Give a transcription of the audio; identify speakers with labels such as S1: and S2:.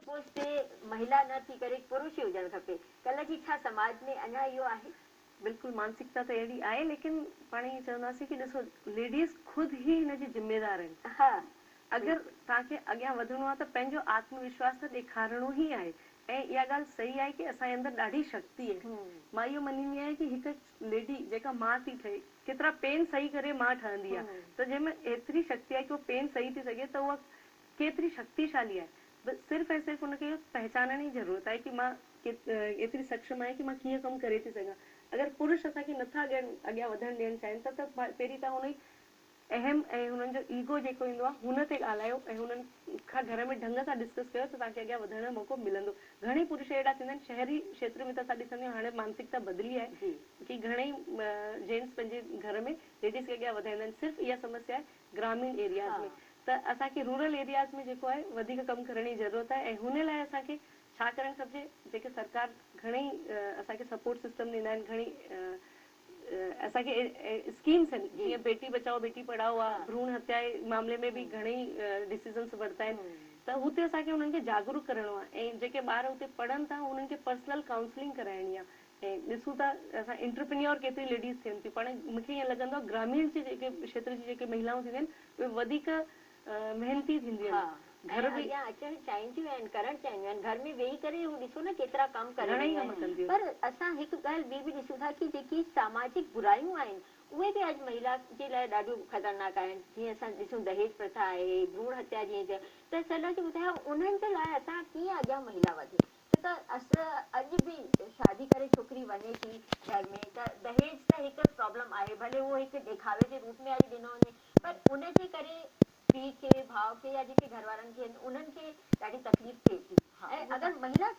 S1: Post تي مهلا نه ٿي ڪري پرش ئي هجڻ کپي. ڪلهه جي ڇا سماج ۾ اڃا اهو آهي؟
S2: بلڪل مانسڪتا ته اهڙي آهي ليڪن پاڻ ائين چونداسين ڪي ڏسو ليڊيز خود ئي هن جي ذميدار آهن. اگر توهان کي اڳيان وڌڻو آهي ته پنهنجو آتم وشواس ته ڏيکارڻو ئي آهي ۽ اها ڳالهه صحيح آهي ڪي اسان جي اندر ڏاڍي شڪتي آهي. مان اهو مڃيندي آهيان ڪي هڪ ليڊي جيڪا ماء ٿي ٺهي ڪيترا پين سهي ڪري ماء ٺهندي آهي ته جنهن ۾ ايتري شڪتي آهي ڪي هو پين سهي ٿي سگهي ته اها ڪيتري شڪتيشالي آهي بس صرف ۽ صرف ان کي اهو پهچانڻ جي ضرورت آهي ڪي مان ايتري سڪشم آهيان ڪي مان ڪيئن ڪم ڪري ٿي سگهان. اگر پرش اسان کي نٿا اڳيان وڌڻ ڏيڻ چاهين ته پهرين توهان ان جي اهم ۽ هنن جو ايگو جيڪو ايندو آهي هن تي ڳالهايو ۽ هنن کان گهر ۾ ڍنگ سان ڊسڪس ڪيو ته توهان کي اڳيان وڌڻ جو موقعو ملندو. گهڻي پرش اهڙا ٿيندا آهن شهري کيتر ۾ ته اسان ڏسندا آهيون هاڻي مانسڪتا بدلي آهي ڪي گهڻي جينٽس پنهنجي گهر ۾ ليڊيز کي اڳيان وڌائيندا آهن صرف اها سمسيا آهي گراميڻ ايرياز ۾ ته اسان کي رورل ايرياز ۾ جيڪو آهي وڌيڪ ڪم ڪرڻ جي ضرورت آهي ۽ هن لاء اسان کي ڇا ڪرڻ کپجي جيڪي سرڪار گهڻي اسان کي سپورٽ سسٽم ڏيندا آهن گهڻي اسان کي اسڪيمس آهن جيئن بيٽي بچائو بيٽي پڙهائو آهي ڀروڻ هتيا جي معاملي ۾ به گهڻي ئي ڊسيزنس ورتا آهن ته هتي اسان کي انهن کي جاگروڪ ڪرڻو آهي ۽ جيڪي ٻار هتي پڙهن ٿا انهن کي پرسنل ڪائونسلنگ ڪرائڻي آهي ۽ ڏسون ٿا اسان انٽرپرينيور ڪيتري ليڊيز ٿين ٿيون پاڻ مون کي ائين لڳندو آهي گراميڻ جي جيڪي کيتر جي جيڪي مهلائون ٿينديون آهن اهي وڌيڪ محنتي ٿينديون آهن. گهر
S1: به اڳيان اچڻ چاهينديون آهن، ڪرڻ چاهينديون آهن، گهر ۾ ويهي ڪري هو ڏسو نه ڪيترا ڪم ڪري رهيون آهن. پر اسان هڪ ڳالهه ٻي به ڏسون ٿا ڪي جيڪي ساماجڪ برايون آهن اهي به اڄ مهيلا جي لاء ڏاڍيون خطرناڪ آهن. جيئن اسان ڏسون دهيج پرٿا آهي، ڀروڻ هتيا جيئن چيو ته سرلا جي ٻڌايو انهن جي لاء اسان ڪيئن اڳيان مهيلا وڌي ڇو ته اڄ به شادي ڪري ڇوڪري وڃي ٿي گهر ۾ ته دهيج ته هڪ پرابلم آهي ڀلي اهو هڪ ڏيکاوي جي روپ ۾ اڄ ڏنو وڃي پر ان جي ڪري پيء کي، ڀاء کي يا جيڪي گهر وارن کي انهن کي ڏاڍي تڪليف ٿئي ٿي ۽ اگر مهيلا